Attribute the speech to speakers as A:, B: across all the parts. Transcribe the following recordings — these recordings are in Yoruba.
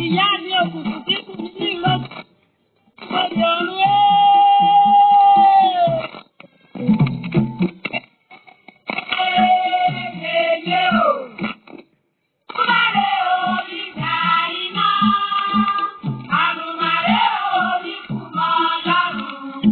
A: Ìyá mi òkùnkùn tí kù ní ìlọ gbọdọ̀ ọ̀run ẹ́. Yeye o, Kúmárè oníjà iná, àrùmárè oníkùmọ̀ lọ́rùn.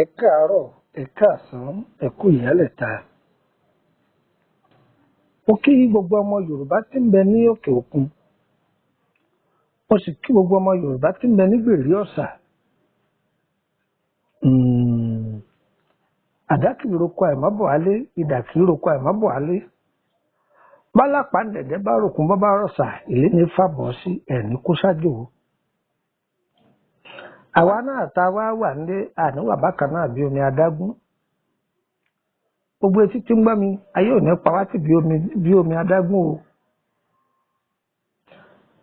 B: Ẹ káàárọ̀, ẹ káàsán, ẹ kú ìyálẹ̀ta. Mo kí gbogbo ọmọ Yorùbá tí ń bẹ ní òkè òkun. Mo sì kí gbogbo ọmọ Yorùbá tí ń bẹ ní gbèrí ọ̀sà. Àdá kìí roko àìmọ́bọ̀wálé, idà kìí roko àìmọ́bọ̀wálé. Bálápá dẹ̀dẹ̀ bá ròkun bọ́ bá rọ̀ṣà, ìlé ní fàbọ̀ sí ẹ̀ní kó sájò. Àwa náà tá a wá wà nílé àníwà bákan náà bí omi adágún. Gbogbo etí tí ń gbọ́ mi, ayé ò ní pa wá tì bí omi adágún o.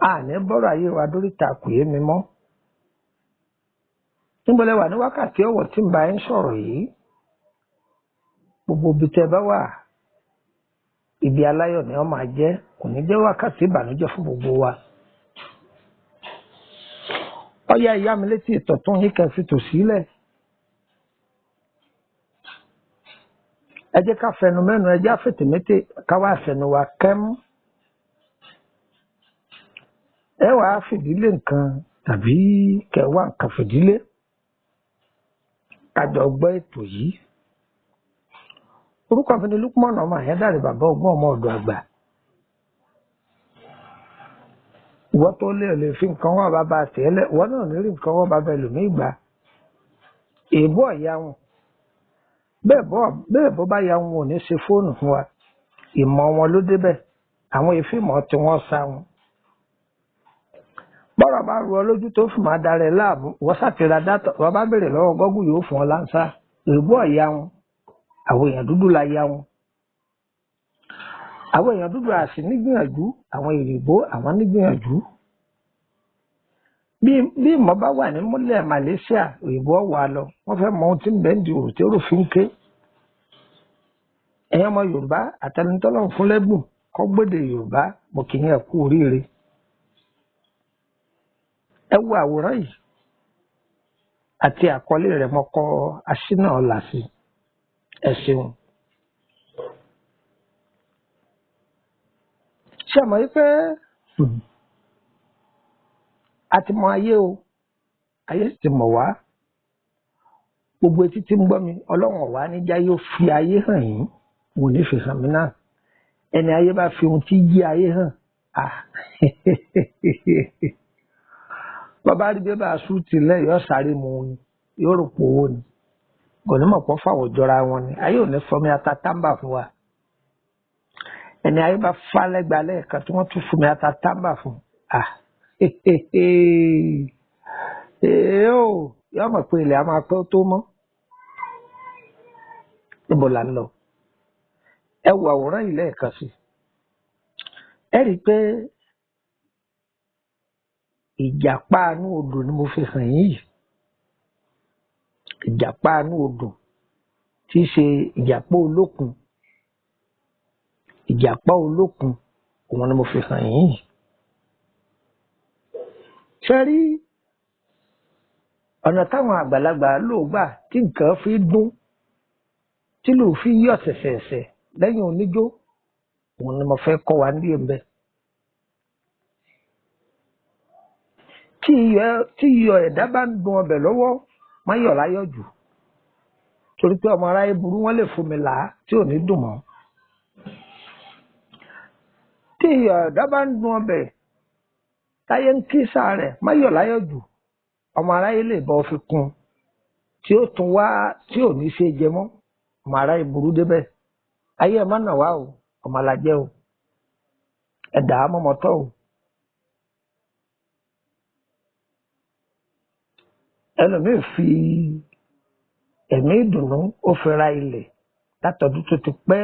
B: Àní bọ́rọ̀ ayé wa dóríta kò yé mi mọ́. Níbo lẹ wà ní wákàtí ọ̀wọ̀ tí ń bá yín sọ̀rọ̀ yìí? Gbogbo ibi tẹ́ bá wà, ibi aláyọ̀ ni wọ́n máa jẹ́, kò ní jẹ́ wákàtí ìbànújẹ́ fún gbogbo wa. Ọ̀yá ìyá mi létí ìtọ̀tún yín kẹ́ fi tò sílẹ̀. Ẹ jẹ́ ká fẹnu mẹ́nu, ẹ jẹ́ àfètèmétè ká wá fẹnu wa kẹ́mú. Ẹ wàá fìdílé nǹkan tàbí kẹ́ wá nǹkan fìdílé. Ká jọ gbọ́ ètò yìí. Orúkọ mi ni Lukman ọmọ Àyándàrè, bàbá ọgbọ́n ọmọ ọ̀dọ̀ àgbà. Ìwọ tó lè lè fi nǹkan wá bàbá tẹ́lẹ̀, ìwọ náà ní rí nǹkan wá bàbá ẹlòmíì gbà. Èèbó ọ̀ya wọn. Bẹ́ẹ̀ bó bá ya wọn ò ní ṣe fóònù fún wa. Ìmọ̀ wọn ló débẹ̀. Àwọn ìfìmọ̀ tí wọ́n sá wọn. Bọ́rọ̀ bá ru ọ lójú tó fi máa darẹ̀ láàmú, wọ́n ṣàtìra dátọ̀, wọ́n bá béèrè lọ́wọ́ Gọ́gù yóò fún ọ láǹsà. Èèbó ọ̀ya wọn. Àwọn èèyàn dúdú la ya wọn. Àwọn èèyàn dúdú àsì nígbìyànjú, àwọn èyìnbó àwọn nígbìyànjú. Bí ìmọ̀ bá wà ní múlẹ̀ Malaysia, òyìnbó wà lọ, wọ́n fẹ́ mọ ohun tí ń bẹ ń di òrò tí ó rò fi ń ké. Ẹ̀yin ọmọ Yorùbá, àtẹnitọ́lọ́run fún lẹ́bùn, kọ́ gbédè Yorùbá, mo kì í yẹn kú oríire. Ẹ wo àwòrán yìí àti àkọlé rẹ̀ mo kọ Aṣínà Ọlà sí. Ẹ ṣeun. Ṣé ẹ mọ̀ wípé a ti mọ ayé o, ayé sì ti mọ̀ wá. Gbogbo etí tí ń gbọ́ mi, Ọlọ́run ọ̀wá níjà yóò fi ayé hàn yín, mo ní fi hàn mí náà. Ẹni ayé bá fi ohun tí yí ayé hàn, ah bàbá rí bébà súùtì lẹ̀ yóò sáré mu ni, yóò rò pò owó ni. Kò ní mọ̀ pọ́ fàwọ̀ jọra wọn ni, ayé ò ní fọmi ata tábà fún wa. Ẹni ayé bá fá lẹ́gba lẹ́ẹ̀kan tí wọ́n tún fún mi ata tábà fún, ah ee o, yóò mọ̀ pé ilẹ̀ á máa pẹ́ tó mọ́. Níbo là ń lọ? Ẹ wo àwòrán yìí lẹ́ẹ̀kan sí. Ẹ rí i pé ìjàpá inú odò ni mo fi hàn yín yìí. Ìjàpá inú odò tí í ṣe ìjàpá olókun. Ìjàpá olókun òun ni mo fi hàn yín yìí. Ṣé rí ọ̀nà táwọn àgbàlagbà lò gbà tí nǹkan fi dún, tí lù fi yọ̀ ṣẹ̀ṣẹ̀ṣẹ̀ lẹ́yìn oníjó, òun ni mo fẹ́ kọ́ wa ní ẹ̀mbẹ́. Tí iyọ̀ ẹ̀dá bá ń dun ọbẹ̀ lọ́wọ́, má yọ̀ láyọ̀ jù. Torí pé ọmọ aráyé burú, wọ́n lè fún mi là á tí ò ní dùn mọ́. Tí iyọ̀ ẹ̀dá bá ń dun ọbẹ̀, táyé ń kí sáà rẹ̀, má yọ̀ láyọ̀ jù. Ọmọ aráyé lè bọ́ fi kún tí ó tún wá tí ò ní ṣe jẹ mọ́. Ọmọ aráyé burú débẹ̀. Ayé ẹ̀ má nà wá o, ọmọ alájẹ́ o. Ẹ̀dá mọ́mọ́tọ́ o. Ẹlòmíì fi ẹ̀mí ìdùnnú ó fi ra ilẹ̀ látọdún tó ti pẹ́.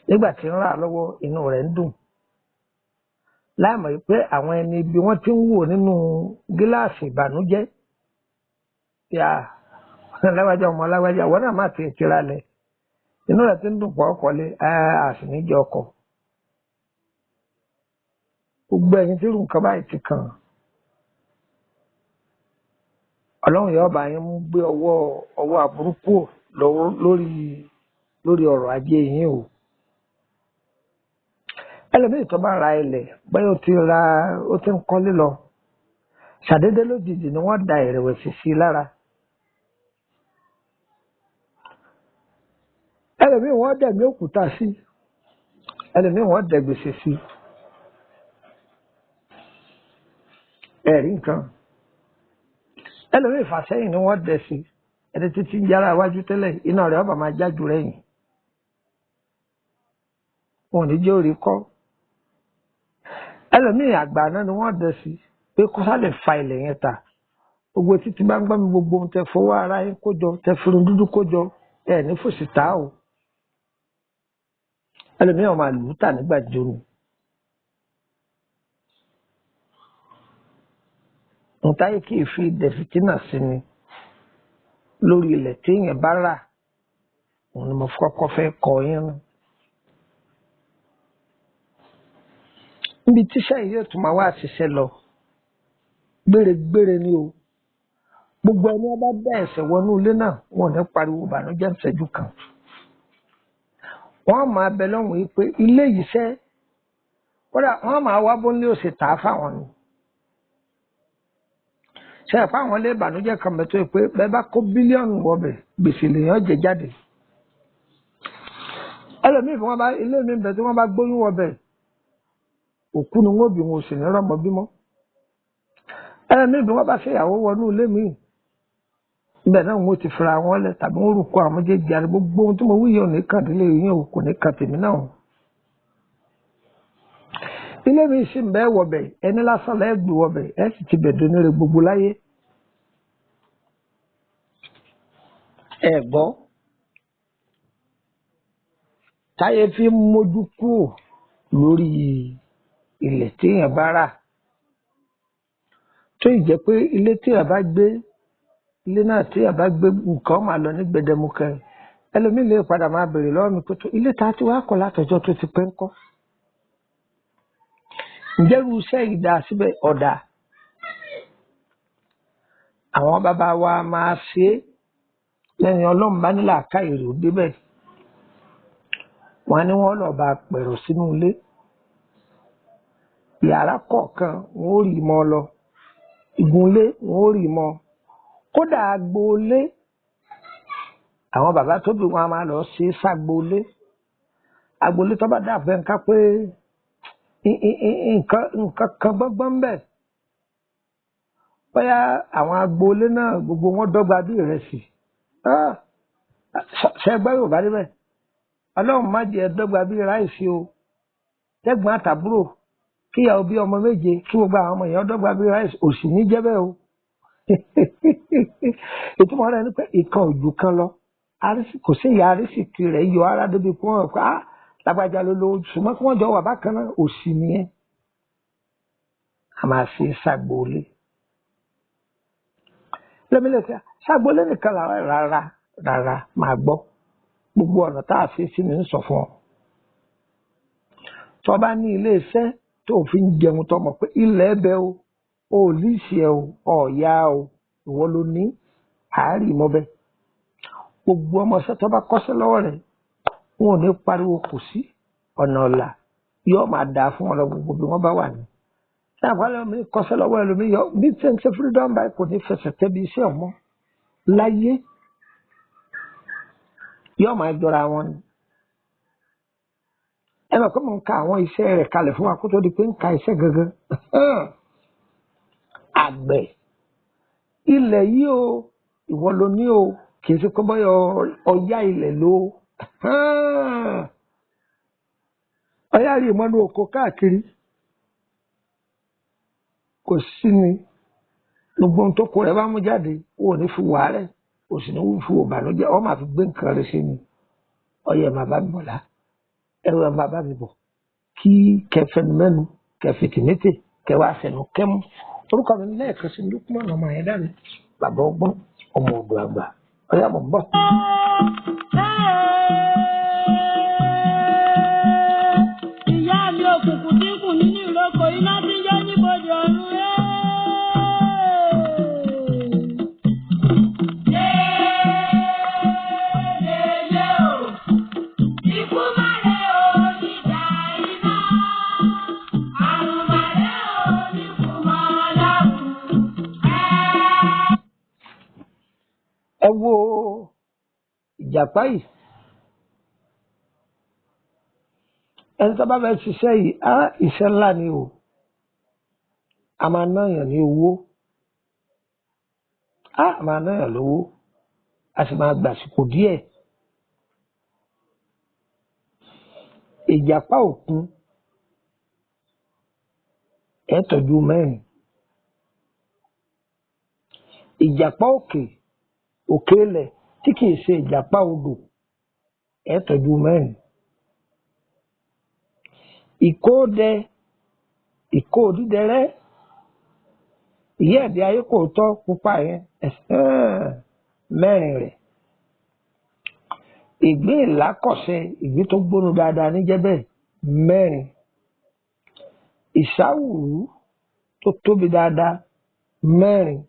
B: Nígbà tí ń rà lọ́wọ́, inú rẹ̀ ń dùn, láìmọ̀ pé àwọn ẹni ibi wọ́n ti ń wò nínú gíláàsì ìbànújẹ́. Yà lágbájá, ọmọ lágbájá, wọn náà má ti tira lẹ̀, inú rẹ̀ ti ń dùn pọ̀ ọkọ̀lé àsìníjẹ ọkọ̀. Gbogbo ẹ̀yin tí irú nǹkan báyìí ti kàn, Ọlọ́run yóò bá yín mú gbé ọwọ́ ọwọ́ aburú kúrò lórí ọrọ̀ ajé yín o. Ẹlòmíì tó bá ra ilẹ̀, bóyá ó ti ra, ó ti ń kọ́lé lọ, ṣàdédé lójijì ni wọ́n da ìrẹ̀wẹ̀sì sí i lára. Ẹlòmíì wọ́n dẹ̀mí òkúta sí, ẹlòmíì wọ́n dẹ̀ gbèsè sí. Ẹ̀rí nǹkan, ẹlòmíì ìfàsẹ́yìn ni wọ́n dẹ̀ sí. Ẹni títí ń yára iwájú tẹ́lẹ̀, iná rẹ̀ ọba máa jájú rẹ̀yìn, wọn ò ní jẹ́ òrí kọ́. Ẹlòmíì àgbà náà ni wọ́n dẹ̀ sí pé kó sá lè fa ilẹ̀ yẹn ta. Gbogbo títí bá ń gbọ́ mi, gbogbo ohun tẹ fọwọ́ ara yín kójọ, tẹ firun dúdú kójọ, ẹ ní fòsì tá o. Ẹlòmíì ọmọ àlùtà nígbà jóni. Ntáyé kì í fi dẹ̀fìtínà sí ni lórí ilẹ̀ téèyàn bá rà, òun ni mo kọ́kọ́ fẹ́ kọ yín nù. Níbi tíṣẹ́ yìí yóò tún máa wá ṣiṣẹ́ lọ gbèrègbèrè ni o. Gbogbo ẹni wọn bá dá ẹsẹ̀ wọnú ilé náà, wọn ò ní pariwo ìbànújẹ́ ìṣẹ́jú kan. Wọ́n máa bẹ lọ́hùn yìí pé ilé yìí ṣẹ́, kódà wọ́n máa wá bó ní òsè tà á fáwọn ni. Ṣe é fáwọn ilé ìbànújẹ́ kan bẹ tó yẹ pé bẹ́ẹ̀ bá kó bílíọ̀nù wọbẹ̀, gbèsè lèèyàn jẹ jáde. Ẹlòmíì bí wọ́n bá ilé mi bẹ tí wọ́n bá gbóyún wọbẹ̀, òkú ni wọ́n bí, wọn ò sì ní rọ́mọ bímọ. Ẹlòmíì bí wọ́n bá ṣèyàwó wọnú ilé mi, ibẹ̀ náà wọ́n ti fira wọn lẹ̀ tàbí wọ́n rúkọ àwọn méjèèjì àti gbogbo ohun tí mo wí yìí ò ní kàn délé yín o, kò ní kàn tèmi náà o. Ilé mi sì ń bẹ́ẹ̀ wọbẹ̀, ẹni lásán lẹ́ẹ̀ gbé wọbẹ̀, ẹ sì ti bẹ̀ dóníre gbogbo láyé. Ẹ gbọ́, táyé fi ń mójú kúrò lórí ilẹ̀ téèyàn bá rà, tó ì jẹ́ pé ilé téèyàn bá gbé, ilé náà téèyàn bá gbé, nǹkan máa lọ ní gbẹdẹmukẹ. Ẹlòmíì lè padà máa béèrè lọ́wọ́ mi pé tó ilé tá a ti wá kọ́ látọjọ́ tó ti pẹ́ ń kọ́, ǹjẹ́ irú iṣẹ́ yìí dáa síbẹ̀? Ọ̀dà àwọn bàbá wa máa ṣe é lẹ́yìn Ọlọ́run bá nílà ká èrò débẹ̀. Wọn ní wọ́n lọ́ọ́ bá pẹ̀rọ sínú ilé, yàrá kọ̀ọ̀kan wọn ò rí mọ́ lọ, igunlé wọn ò rí mọ́, kódà agboolé àwọn bàbá tó bí wọn a máa lọ ṣe é ságboolé. Agboolé tó bá dàbẹ̀ nǹkan pé nǹkan kan gbọ́ngbọ́n bẹ̀, bóyá àwọn agboolé náà gbogbo wọn dọ́gba bí ìrẹsì. Ṣe gbọ́ Yorùbá níbẹ̀? Ọlọ́run má jẹ́ dọ́gba bí ráìsì o. Tẹ́gbọ́n àtàbúrò, kíyàwó bí ọmọ méje, kí gbogbo àwọn ọmọ èèyàn dọ́gba bí ráìsì, òsì ní jẹ́ bẹ́ẹ̀ o. Ìtumọ̀ rẹ̀ ni pé ìkan ò ju kan lọ. Kò sí ìyá arísìkí rẹ̀ yọ ara débi kí wọ́n pa á lágbájá ló lówó, ṣùgbọ́n kí wọ́n jọ wà bákan náà, òsì nìyẹn. A máa ṣe ságboolé. Lẹ́mílẹ̀ tí ságboolé nìkan làwọn rárá rárá máa gbọ́. Gbogbo ọ̀nà tá a ṣe sí ni ń sọ fún ọ. Tó bá ní ilé iṣẹ́ tó fi ń jẹun, tó mọ̀ pé ilẹ̀ ẹbẹ̀ o, ò líṣì ẹ o, ọ̀ya o, ìwọ ló ní àárí mọ́bẹ̀. Gbogbo ọmọọṣẹ́ tó bá kọ́ṣẹ́ lọ́wọ́ rẹ̀, wọn ò ní pariwo kò sí ọ̀nà ọ̀la, yóò máa dáa fún wọn lọ gbogbo bí wọ́n bá wà ní. Ṣé àpárá mi kọ́ṣẹ́ lọ́wọ́ ẹlòmíì yọ bí tí ń ṣe freedom báyìí, kò ní fẹsẹ̀ tẹ́bi iṣẹ́ ọmọ láyé, yóò máa jọra wọn ni. Ẹ mọ̀ pé mo ń ka àwọn iṣẹ́ rẹ̀ kalẹ̀ fún wa kó tó di pé ń ka iṣẹ́ gangan. Àgbẹ̀, ilẹ̀ yìí o, ìwọ ló ní o, kì í ṣe pé bóyá ọ̀yá ilẹ̀ ló ọ̀yá rí ìmọ̀nù oko káàkiri, kò sí ni gbogbo ohun tó kó rẹ̀ bá mú jáde, o ò ní fi wà rẹ̀, o sì ní fi òbànújẹ́, ọ máa fi gbé nǹkan rẹ̀ sí ni. Ọyẹ màá bá mi bọ̀lá. Ẹ̀rọ ẹ̀ máa bá mi bọ̀ kí kẹfẹnu mẹ́nu kẹfìtìmẹ́tì kẹwàá fẹnu kẹmú. Orúkọ mi lẹ́ẹ̀kan sí Lukman ọmọ Ayédáre, bàbá ọgbọ́n, ọmọ ọ̀dọ̀ àgbà. Ọ̀yá, mọ̀ ń bọ̀.
A: Ìyá mi, òkùnkùn tí ń kùn nínú ìrókò, iná tí ń jó níbodè ọ̀run. Yéyéyé o, ikú má rẹ̀ o níjà iná, àrùn má rẹ̀ o níkù mọ́ láwù.
B: Ẹ wo ìjàpá yìí, ẹni tó bá fẹ́ ṣiṣẹ́ yìí á, iṣẹ́ ńlá ni o. A máa náyàn ní owó, á máa náyàn lówó, a sì máa gbàsìkò díẹ̀. Ìjàpá òkun, ẹ tọ́jú mẹ́rin. Ìjàpá òkè òkè ilẹ̀ tí kìí ṣe ìjàpá odò, ẹ tọ́jú mẹ́rin. Ìkóòdẹ, ìkóòdídẹrẹ́, ìyá ẹ̀dẹ̀ ayé kò tọ́ pupa yẹn, ẹ̀sán mẹ́rin rẹ̀. Ìgbín ìlákọ̀ṣẹ, ìgbín tó gbóná dáadáa níjẹ́ bẹ́ẹ̀, mẹ́rin. Ìsáwùrú tó tóbi dáadáa, mẹ́rin.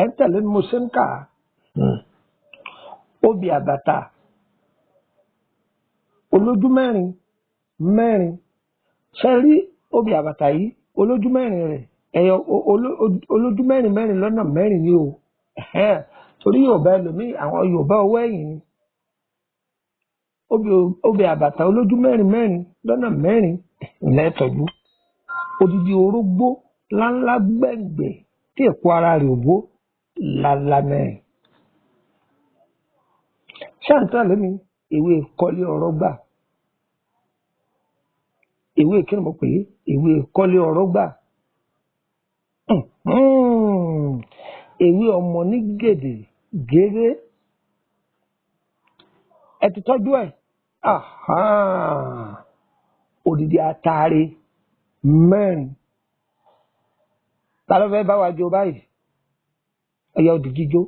B: Ẹ̀ ń tẹ̀lé bí mo ṣe ń kà á. Obì àbàtà olójú mẹ́rin mẹ́rin. Ṣe rí obì àbàtà yìí, olójú mẹ́rin rẹ̀, ẹ̀yọ olójú mẹ́rin mẹ́rin lọ́nà mẹ́rin ni o. Ẹ̀hẹ́n. Torí Yorùbá ẹlòmíì, àwọn Yorùbá ọwọ́ ẹ̀yìn ni. Obì àbàtà olójú mẹ́rin mẹ́rin lọ́nà mẹ́rin lẹ́tọ̀jú. Odidi orógbó ńláńlá gbẹ̀ngbẹ̀ tí èpo ara rẹ̀ ò bó lálá, mẹ́rin. Ṣáǹtà lómi ewé kọ́lé ọ̀rọ̀ gbà. Ewé kí ni mo pè é? Ewé kọ́lé ọ̀rọ̀ gbà. Ewé ọmọ ní gèdè gèrè, ẹ ti tọ́jú ẹ̀. Ahan. Odidi ataare mẹ́rin. Ta ló fẹ́ bá wa jó báyìí? Ẹ̀yà òdìgíjó,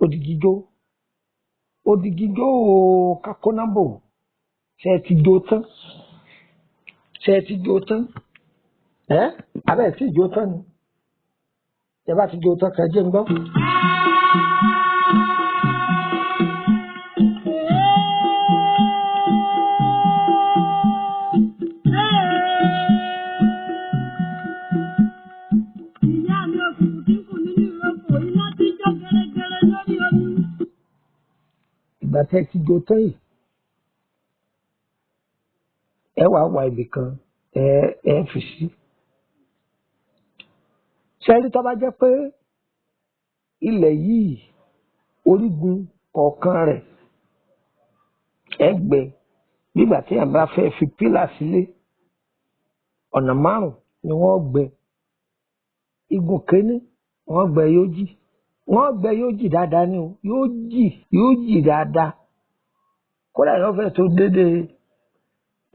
B: òdìgíjó, òdìgíjó o. Kakónábò, ṣe é ti jó tán? Ṣe é ti jó tán? Ẹ abẹ́ ẹ̀ tí jó tán ni. Ẹ bá ti jó tán, kẹ́ ẹ jẹ́ ń gbọ́.
A: Ìyá mi, òkùnkùn tí ń kùn nínú ìrókò, iná tí ń jó gẹrẹgẹrẹ lórí omi.
B: Ìgbà tẹ́ ẹ ti jó tán yìí, ẹ wàá wá ibì kan ẹ fi sí. Ṣẹ́rí, tó bá jẹ́ pé ilẹ̀ yìí, orígun kọ̀ọ̀kan rẹ̀ ẹ gbẹ nígbà tí èèyàn bá fẹ́ fi pílà sílé, ọ̀nà márùn ni wọ́n gbẹ. Igun kínní, wọ́n gbẹ, yóò jì, wọ́n gbẹ, yóò jì dáadáa ni o. Yóò jì, yóò jì dáadáa, kódà yóò fẹ́ tó dédé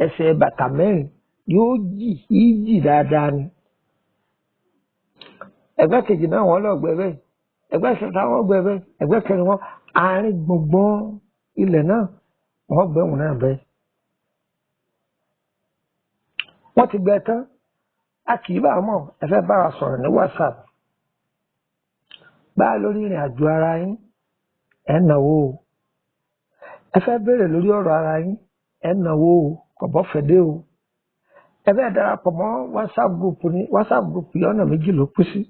B: ẹsẹ̀ bàtà mẹ́rin. Yóò jì, yìí jì dáadáa ni. Ẹgbẹ́ kejì náà, wọ́n lọ gbẹ bẹ́ẹ̀. Ẹgbẹ́ kẹta, wọ́n gbẹ bẹ́ẹ̀. Ẹgbẹ́ kẹrin, wọ́n àárín gbùngbùn ilẹ̀ náà, wọ́n gbẹ òun náà bẹ́ẹ̀. Wọ́n ti gbẹ tán, a kì í bá a mọ̀. Ẹ fẹ́ bá wa sọ̀rọ̀ ní WhatsApp bá a lórí ìrìn àjò ara yín, ẹ náwó o. Ẹ fẹ́ béèrè lórí ọ̀rọ̀ ara yín, ẹ náwó o, kò bọ́fẹ̀dé o. Ẹ fẹ́ darapọ̀ mọ́ WhatsApp group ní WhatsApp group yìí, ọ̀nà méjì ló pín sí.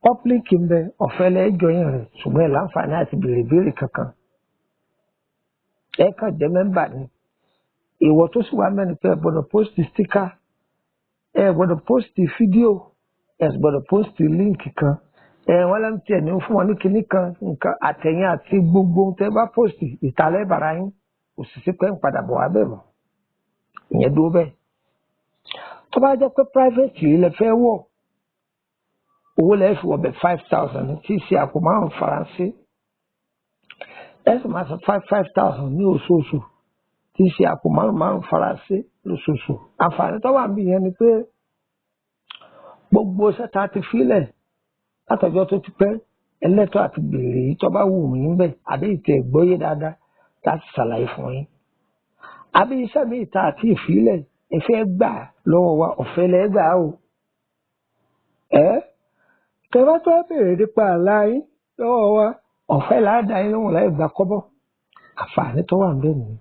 B: Public ń bẹ, ọ̀fẹ́ lẹ́jọ́ yẹn rẹ̀, ṣùgbọ́n ẹ láǹfààní àti béèrè béèrè kankan, ẹ kàn jẹ́ member ni. Ìwọ tó sì wá mẹ́ni pé ẹ gbọ́dọ̀ post sticker, ẹ gbọ́dọ̀ post fídíò, ẹ sì gbọ́dọ̀ post link kan. Ẹ wọ́n lẹ́nu tiẹ̀ ní fún wọn ní kinní kan nǹkan àtẹ̀yìn àti gbogbo ohun tẹ́ bá post, ìtàlẹ́ bàrà yín òṣìṣẹ́ pẹ́ ń padà bọ̀ wá bẹ́ẹ̀ mọ́. Ìyẹn dúró bẹ́ẹ̀. Tó bá jẹ́ pé private yìí lẹ fẹ́ wọ̀, owó lẹ́ẹ̀ fi wọ̀bẹ̀, 5,000 tí í ṣe àpò márùn faransé. Ẹ sì máa san 5,000 ní oṣooṣù. tí í ṣe àpò márùn márùn faransé lóṣooṣù. Àǹfààní tó wà níbí yẹn ni pé gbogbo iṣẹ́ tá a ti filẹ̀ látọjọ́ tó ti pẹ́, ẹlẹ́tọ́ àti béèrè yìí tó bá wù yín bẹ́ẹ̀ àbí ìtẹ̀ gbọ́yé dáadáa tá a ti ṣàlàyé fún yín. Àbí iṣẹ́ mi ìta àti ìfilẹ̀ ẹ fẹ́ gbà lọ́wọ́ wa, ọ̀fẹ́ lẹ́ gbà o. Ẹ tẹ́wá tó béèrè nípa àlá yín lọ́wọ́ wa, ọ̀fẹ́ là á dá yín lóhùn láì gbà kọ́bọ̀. Àǹfààní tó wà ń bẹ̀ nìyẹn.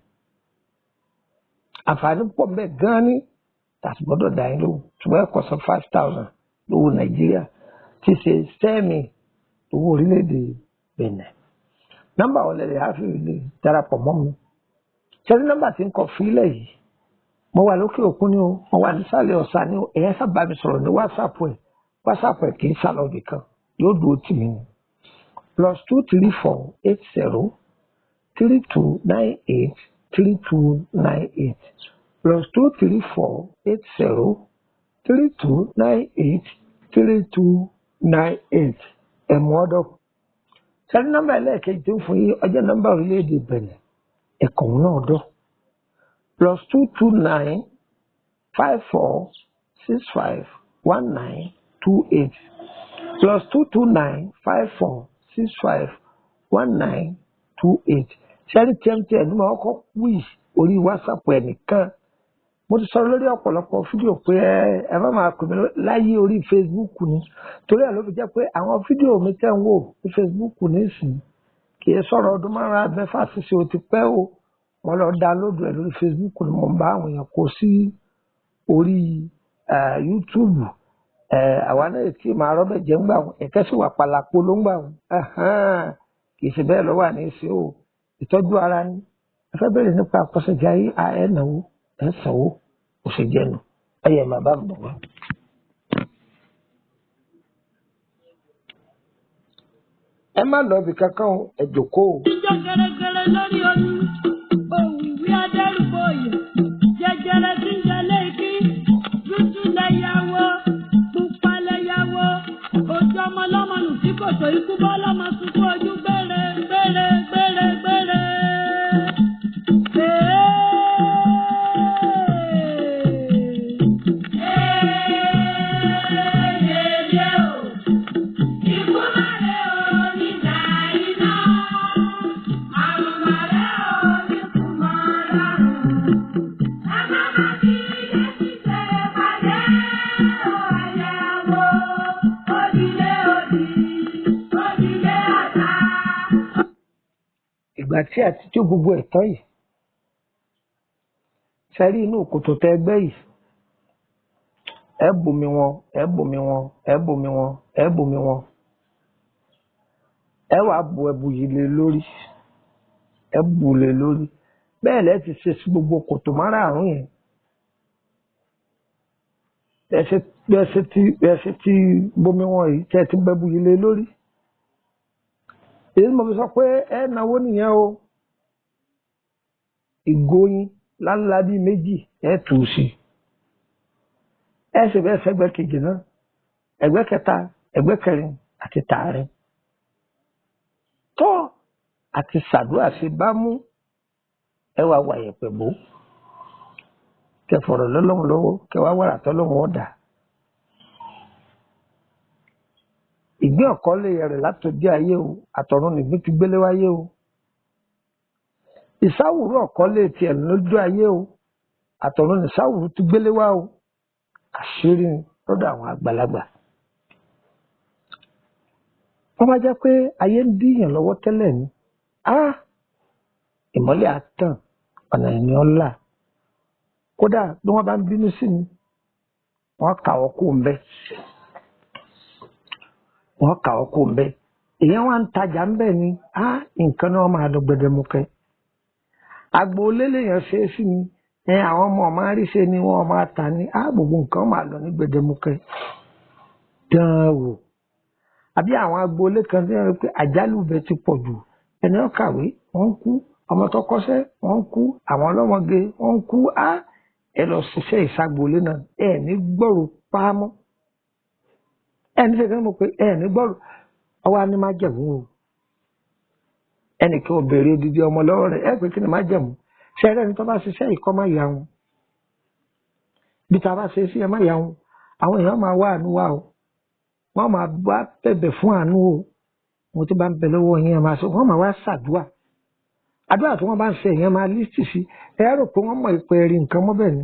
B: Àǹfààní pọ̀ ń bẹ gan-an ní tàbí gbọ́dọ̀ dá yín lóhùn. Ṣùgbọ́n ẹ kó san 5,000 lówó Nàìjíríà tí ṣe sẹ́ẹ̀mì owó orílẹ̀-èdè Benin. Nọ́mbà wọlé rẹ̀ á fi lè darapọ̀ mọ́ mi. Ṣẹ́ni nọ́mbà tí ń kọ fílẹ̀ yìí, mo wà lókè òkun ni o, mo wà nísàlẹ̀ ọ̀sà ni o, ẹ̀yẹ́ sábà mi sọ̀rọ̀ ní WhatsApp ẹ̀. WhatsApp ẹ̀ kì í sálọ ibì kan, yóò dúró tì mí ni. +234 80 32 98 32 98 +234 80 32 98 32 98 ẹ̀mú ọ̀dọ́. Ṣẹ́ni nọ́mbà ẹlẹ́ẹ̀kejì tó ń fún yín ọjọ́ nọ́mbà orílẹ̀-èdè Benin, ẹ̀kọ́ náà dọ̀. +229 54 65 19 28 +229 54 65 19 28. Ṣẹ́ni TMTN ní ma kọ́kọ́ wí orí WhatsApp ẹ̀ nìkan. Mo ti sọ̀rọ̀ lórí ọ̀pọ̀lọpọ̀ fídíò pé ẹ má máa pè mí láyé orí Facebook ni. Torí ẹ̀ ló fi jẹ́ pé àwọn fídíò mi tẹ́ ń wò ní Facebook nísìnyí kì í sọ̀rọ̀ ọdún márùn-ún mẹ́fà sísè o ti pẹ́ o. Mo lọ download ẹ̀ lórí Facebook ni mo ń bá àwọn èèyàn kó sí orí YouTube. Àwa náà tí màá rọ́bẹ̀ jẹ́ ń gbà wọn, ẹ̀kẹ́ sì wà pàlàpọ̀ ló ń gbà wọn. Kì í ṣe bẹ́ẹ̀ lọ́wọ́ àní ṣe o. Ìtọ́jú ara ni. Ẹ fẹ́ bẹ̀rẹ̀ nípa àkọsẹ̀jayé, ẹ̀ náwó, ẹ̀ sanwó, kò ṣe jẹ́nu. Ẹyẹ màá bá mi bọ̀ wá. Ẹ má lọ ibì kankan o, ẹ jókòó o.
A: Ijó gẹrẹgẹrẹ lórí omi, òwìwí adẹ́rùbọ̀yè, jẹjẹrẹ tí ń jẹlé ikí, dúdú lẹ́yàwó, pupa lẹ́yàwó, ojú ọmọ lọ́mọ nù sí kòtò ikú bọ́ lọ́mọ sunkún ojú gbére gbére gbére gbére.
B: Ìgbà tí a ti jó gbogbo ẹ̀ tán yìí, ṣe rí inú kòtò tẹ ẹgbẹ́ yìí, ẹ bomi wọn, ẹ bomi wọn, ẹ bomi wọn, ẹ bomi wọn, ẹ wàá bu ẹbu yìí lé lórí, ẹ bù lé lórí. Bẹ́ẹ̀ lẹ́ ti ṣe sí gbogbo kòtò márààrún yẹn. Bẹ́ẹ̀ ṣe ti bomi wọn yìí, tẹ́ ẹ ti bẹ́bu yìí lé lórí. Èyí ni mo fi sọ pé ẹ náwó nìyẹn o. Ìgò yín láńlá bíi méjì ẹ tù ú sí. Ẹ sì bẹ́ẹ̀ sẹ́gbẹ́ kejì náà, ẹgbẹ́ kẹta, ẹgbẹ́ kẹrin àti tààrin. Tọ́ àti ṣàdúrà sí bámú, ẹ wá wà yẹ̀pẹ̀ bò. Kẹ fọ̀rọ̀ lọ́lọ́run lọ́wọ́, kẹ wá wàrà tọ́lọ́run ọ̀dà. Ìgbín ọ̀kọ́lé rẹ̀ látọjú ayé o, àtọ̀run nìgbín ti gbélé wáyé o. Ìsáwùrú ọ̀kọ́lé tiẹ̀ lójú ayé o, àtọ̀run nìsáwùrú ti gbélé wá o. Àṣírí ni lọ́dọ̀ àwọn àgbàlagbà. Wọ́n bá jẹ́ pé ayé ń díyàn lọ́wọ́ tẹ́lẹ̀ ni, á ìmọ́lẹ̀ á tàn, ọ̀nà ìní ọ̀la. Kódà bí wọ́n bá ń bínú sí mi, wọ́n kà ọ́ kó ń bẹ́. Wọ́n kà ọ́ kó ń bẹ́. Èèyàn wá ń tajà ń bẹ̀ ni, á nǹkan náà máa lọ gbẹdẹmukẹ. Agboolé lèèyàn ṣe é sí ni, ẹ àwọn ọmọ máa rí ṣe ni wọ́n máa tà ní, á gbogbo nǹkan máa lọ ní gbẹdẹmukẹ. Dán wò. Àbí àwọn agboolé kan tí wọ́n rí pé àjálù ibẹ̀ ti pọ̀ jù. Ẹni ó kàwé, wọ́n ń kú. Ọmọ tó kọ́ṣẹ́, wọ́n ń kú. Àwọn ọlọ́mọge, wọ́n ń kú. Á ẹ lọ ṣiṣẹ́ ìṣagboolé náà, ẹ ní gbọ́rò pámọ́. Ẹ ní sẹ́kẹ́ mọ̀ pé ẹ ní gbọ́rò. Ọwọ́ á ní májẹ̀mú o. Ẹnìkan ò béèrè odidi ọmọ lọ́wọ́ rẹ̀, ẹ pé kí ni májẹ̀mú? Ṣé ẹni tó bá ṣiṣẹ́ ìkọ́ má yà wọn, bí ta bá ṣe sí ẹ má yà wọn, àwọn èèyàn máa wá àánú wá o, wọ́n máa wá bẹ̀bẹ̀ fún àánú o. Mo ti bá ń bẹ lọ́wọ́ yín, ẹ máa ṣe, wọ́n máa wá ṣàdúà. Àdúrà tí wọ́n bá ń ṣe èèyàn máa lísì sí, ẹ rò pé wọ́n mọ̀ ìpè rí nǹkan mọ́ bẹ́ẹ̀ ni.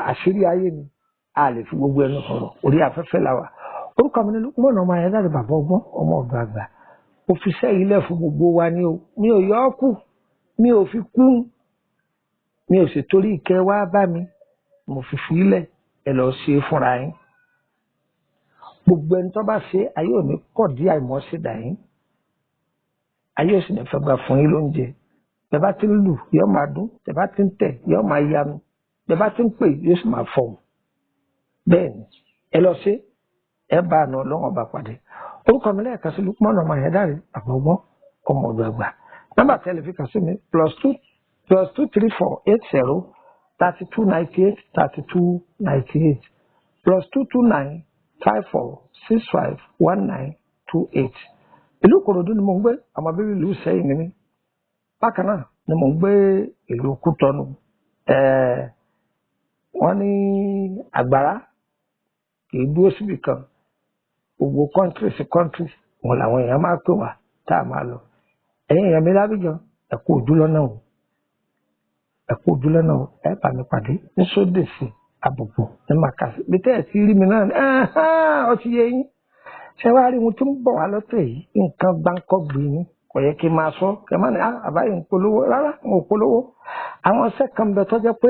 B: Àṣírí ayé ni, a lè fi gbogbo ẹnu sọ̀rọ̀, orí afẹ́fẹ́ la wà. Orúkọ mi ni Lukman ọmọ Ayédáre, bàbá ọgbọ́n, ọmọ ọ̀dọ̀ àgbà. Òfìsẹ́ ilẹ̀ fún gbogbo wa ni o, mi ò yọ ọ́ kù, mi ò fi kú, mi ò sì torí ìkẹ́ wá bá mi, mo fi fi ilẹ̀ ẹ lọ ṣe é fúnra yín. Gbogbo ẹni tó bá ṣe ayé ò ní kọ̀ dí àìmọ́ sí dà yín, ayé ò sì ní fẹ́ gbà fún yín lóúnjẹ. Bẹ́ẹ̀ bá ti ń lù yóò máa dún, bẹ́ẹ̀ bá ti ń tẹ̀ yóò máa yanu, bẹ́ẹ̀ bá ti ń pè yóò sì máa fọhùn. Bẹ́ẹ̀ ni ẹ lọ ṣe, ẹ bá àna Ọlọ́run ọba pàdé. Orúkọ mi lẹ́ẹ̀kan sí Lukman ọmọ Ayédáre, bàbá ọgbọ́n, ọmọ ọ̀dọ̀ àgbà. Nọ́mbà tẹ́lẹ̀ fi kàn sí mi +2 +2 34 80 32 98 32 98 +229 54 65 19 28. Ìlú Ìkòròdú ni mò ń gbé, àmọ́ bíbí ìlú Ìsẹ́yìn ni mí. Bákan náà ni mò ń gbé ìlú Kútọ́nù. Wọ́n ní àgbàrá kì í dúró síbì kan, gbogbo kọ́ńtírì sí kọ́ńtírì wọn làwọn èèyàn máa pè wá tá a máa lọ. Ẹ̀yin èèyàn mi lábìjọ, ẹ kú ojú lọ́nà o, ẹ kú ojú lọ́nà o. Ẹ bá mi pàdé ní sódèsì àbùkù ní màkàsí bí tẹ́ ẹ̀ ti rí mi náà ní ọ ti yé yín. Ṣé wàá rí ohun tó ń bọ̀ wá lọ́tẹ̀ yìí? Nǹkan gbáǹkọ́ gbìn ní kò yẹ kí n máa sọ kẹ má ní àbáyé ń polówó rárá, n ò polówó. Àwọn ọṣẹ kan bẹ tó jẹ́ pé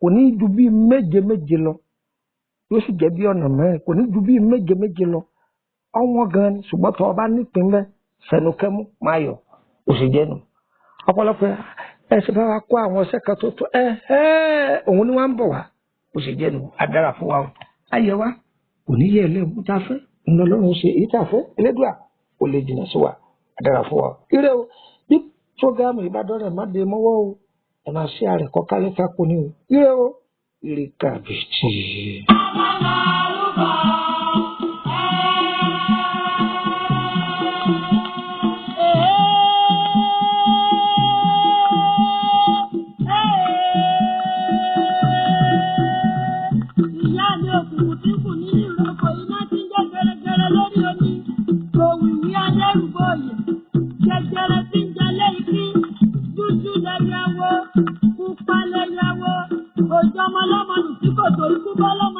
B: kò ní ju bíi méje méje lọ, yóò sì jẹ́ bí ọ̀nà mẹ́rin, kò ní ju bíi méje méje lọ, ọ̀wọ́n gan ni. Ṣùgbọ́n tó o bá nípìn bẹ́ẹ̀ sẹnukẹ́mú máa yọ̀, ó sì jẹ́nu. Ọ̀pọ̀lọpọ̀ ẹ ṣe bá wa kó àwọn ọṣẹ kan tó tó ẹ ẹ òun ni wọ́n ń bọ̀ wá, ó sì jẹ́nu. Adára fún wa o, ayé wa kò ní yẹ ẹlẹ́wọ̀n tá a fẹ́ ńlọlọ́run ṣe èyí tá a fẹ́, Elédùà kò lè jìnnà sí wa, adára fún wa o. Ire o, bí fúrógámù ìbádọ́rẹ̀ má dé mọ́wọ́ o, ẹ máa ṣe àrẹ̀kọ́ kálẹ̀ kákó ni o. Ire o, ire kàbìtì.
A: Ìyá mi òkùnkùn tí kù nínú ìrókò, iná tí ń jẹ́ gẹrẹgẹrẹ lórí omi, òwìwí adẹ́rùbọ̀yè, jẹjẹrẹ tí ń jẹlé ikí, dúdú lẹ́yàwó, pupa lẹ́yàwó, òjò ọmọlọ́mọ nù tí kò tó ikú bọ́lọ́mọ.